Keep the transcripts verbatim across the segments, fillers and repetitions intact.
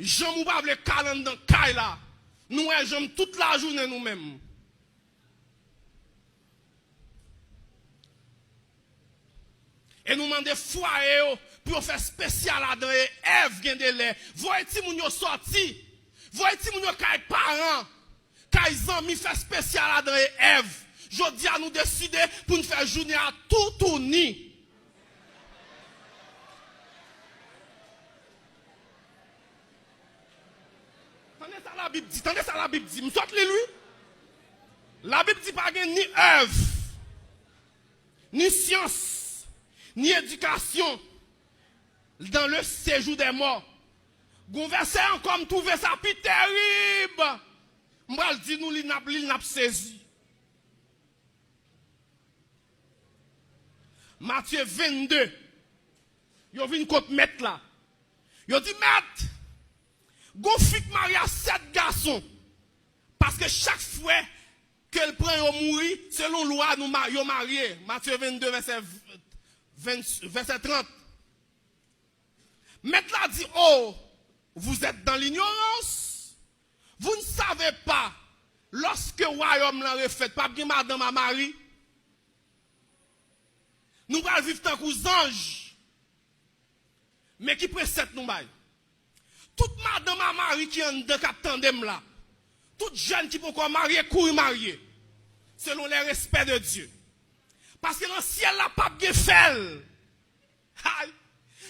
Janm ou pa vle kal anndan kay la. Nou wè janm tout lajounen nou menm. E nou mande fwaye yo pou yo fè espesyal Adan e Èv gen de lè. Voye timoun yo sòti. Voye timoun yo kay paran, kay zanmi, fè espesyal Adan e Èv. Jodi a nou deside pou n fè jounen a toutouni. Tande sa Labib di, tande sa Labib di. M sot li l wi. Labib di pa gen ni Èv, ni syans, ni edikasyon dans le séjour des morts. Gon vèsè ankò m twouve sa pi terib. M pral di nou li, n ap li l, n ap sezi. Matye vennde, yo vin kot mèt la. Yo di, Mèt, gon fi k marye a sèt gason. Paske chak frè ke l pran yo mouri, selon lwa nou ma-, yo marye. Matye vennde, vèsè ven, vèsè trant. Mèt la di, Oh, vous êtes dans l'ignorance. Vous ne savez pas, lorsque wayòm lan refèt, p ap gen madanm a mari. Nou pral viv tankou zanj. Men ki presèt nou bay. Tout madanm a mari ki anndan k ap tande m la. Tout jèn ki poko marye, kouri marye. Selon les respects de Dieu. Paske nan syèl la p ap gen fèl. Ay!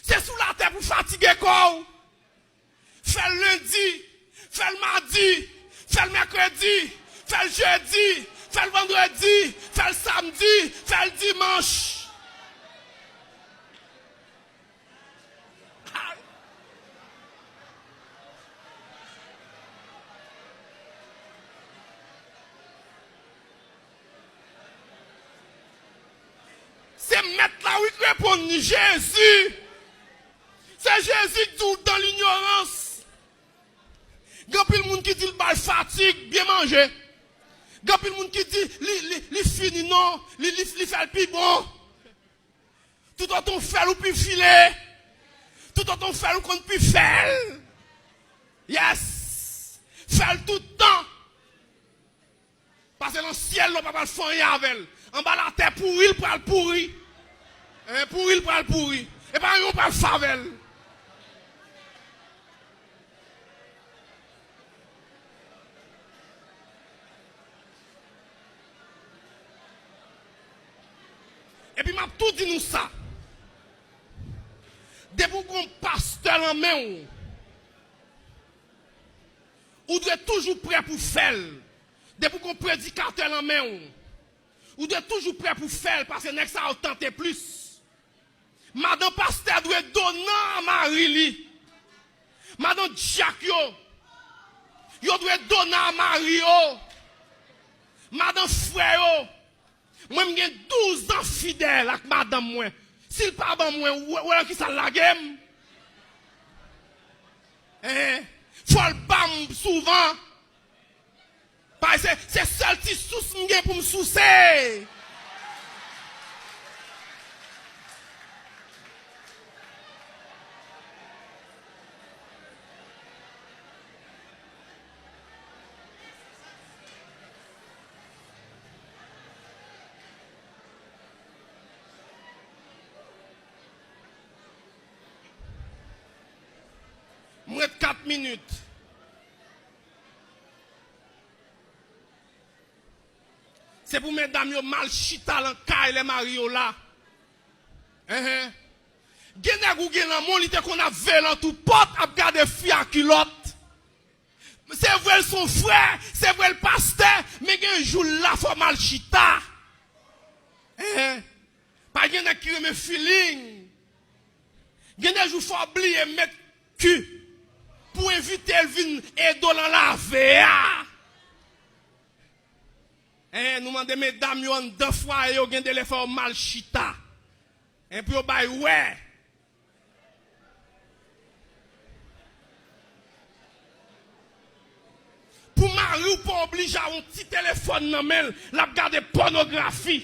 Se sou latè pou fatige kò w. Fè l lendi, fè l madi, fè l mèkredi, fè l jedi, fè l vandredi, fè l samdi, fè l dimanch. Ay! Se mèt la wi k reponn li, Jezi. Se Jezi k di w dans l'ignorance. Gen anpil moun ki di l bay fatig, byen manje. Gen anpil moun ki di li, li, li fini non, li, li, li fè l pi bon. Toutotan w fè l ou pi file. Toutotan w fè l ou konn pi fè l. Yes. Fè l tout tan. Pase nan syèl la, w pa pral fè anyen avè l. Anba latè, pouri l pral pouri. Hein, pouri l pral pouri. E pa anyen w pral fè avè l. Epi m ap tou di nou sa. Depi w gon pastè nan men w, ou dwe toujou prè pou fè l. Depi w gon predikatè nan men w, ou dwe toujou prè pou fè l, paske nèg sa yo tante plis. Madan pastè dwe donan a mari li. Madan dyak yo, yo dwe donan a mari yo. Madan frè yo, mwen m gen douz an fidèl ak madanm mwen. Si l pa ban mwen, w-, w-, wè nan kisa l lage m? Hein? Fò l ba m souvan. Paske se, se sèl ti sous m gen pou m souse. M ret kat minit. Se pou medam yo mal chita nan kay lè mari yo la. Enhen. Gen nèg ou gen lanmou, li te konn ap veye lantou pòt, ap gade fi a kilòt. Se vre l se yon frè, se vre l pastè, men gen jou l la fò mal chita. Enhen. Pa gen nèg ki renmen feeling. Gen de jou fò w bliye met ki pou envite l vin ede w nan lave a. Enhen, nou mande medam yo anndan fwaye yo gen de lè fè yo mal chita. Enhen, pou yo bay wè. Pou mari w pa oblije a yon ti telefòn nan men l, l ap gade pònografi.